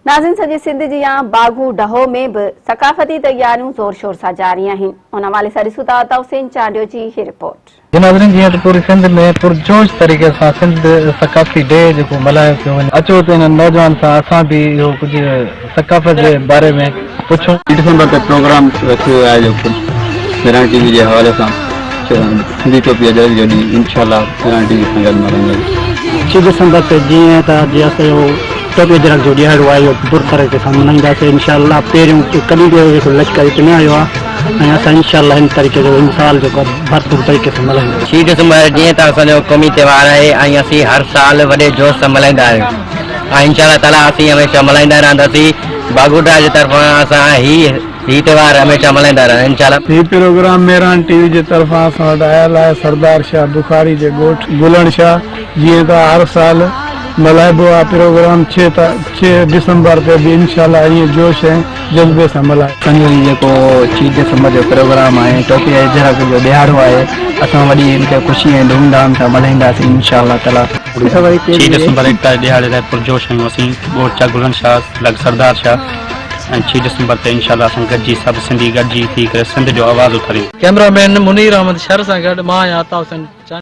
ناظرين سڄي سنڌ جيان باگو ڊهو ۾ به ثقافتي تياريون زور شور سان جاري آهن ان حوالي سان ڏسون ٿا عطا حسين چانڊيو جي هي رپورٽ. جي ناظرين جيئن ته پوري سنڌ ۾ پرجوش طريقي سان سنڌ ثقافتي ڊي جيڪو ملهايو پيو وڃي اچو ته انهن نوجوان سان اسان به اهو ڪجهه ثقافت جي باري ۾ پڇون. ڊسمبر تي پروگرام رکيو ويو آهي جيڪو ميران ٽي وي جي حوالي سان سنڌي ٽوپي اجرڪ جو ڏينهن انشاء الله ميران ٽي وي سان گڏ ملهائينداسين. ڇهه ڊسمبر تي جيئن ته اڄ اسان جو ٽوپي اجرڪ جو ڏهاڙو آهي اهو پر طريقي سان ملهائينداسين انشاء الله پهريون ڪڏهن به اهڙو لشڪر هتي نه آيو آهي ۽ اسان انشاء الله هن طريقي جو هن سال جيڪو آهي ڀرپور طريقي سان ملهائينداسين. ڇهه ڊسمبر جيئن ته اسان جو قومي تهوار آهي ۽ اسين هر سال وڏي جوش سان ملهائيندا آهيون ۽ انشاء الله تعالي اسين هميشه ملهائيندا رهنداسين باگوڊرا جي طرفان اسان هي هي تهوار هميشه ملهائيندا رهندا انشاء الله. هي پروگرام ميران ٽي وي جي طرفان اسان وٽ آيل آهي سردار شاهه بخاري جي ڳوٺ گلڻ شاهه جيئن ته هر سال ملهائبو آهي پروگرام ڇهه ڊسمبر تي به انشاء الله ائين جوش ۽ جذبي سان ملهايو. اسان جو هي جيڪو ڇهه ڊسمبر جو پروگرام آهي ٽوپي اجرڪ جو ڏهاڙو آهي اسان وڏي هن کي خوشي ۽ ڌوم ڌام سان ملهائينداسين انشاء الله تعالي. ڇهه ڊسمبر ايڪتا جي ڏهاڙي لاء پرجوش آهيون اسين ڳوٺ چا گلڻ شاهه لڳ سردار شاهه ۽ ڇهه ڊسمبر تي انشاء الله اسان گڏجي سڀ سنڌي گڏجي ٿي ڪري سنڌ جو آواز اٿاريون. ڪئميرا مين منير احمد شر سان گڏ مان آهيان عطا حسين چانڊيو.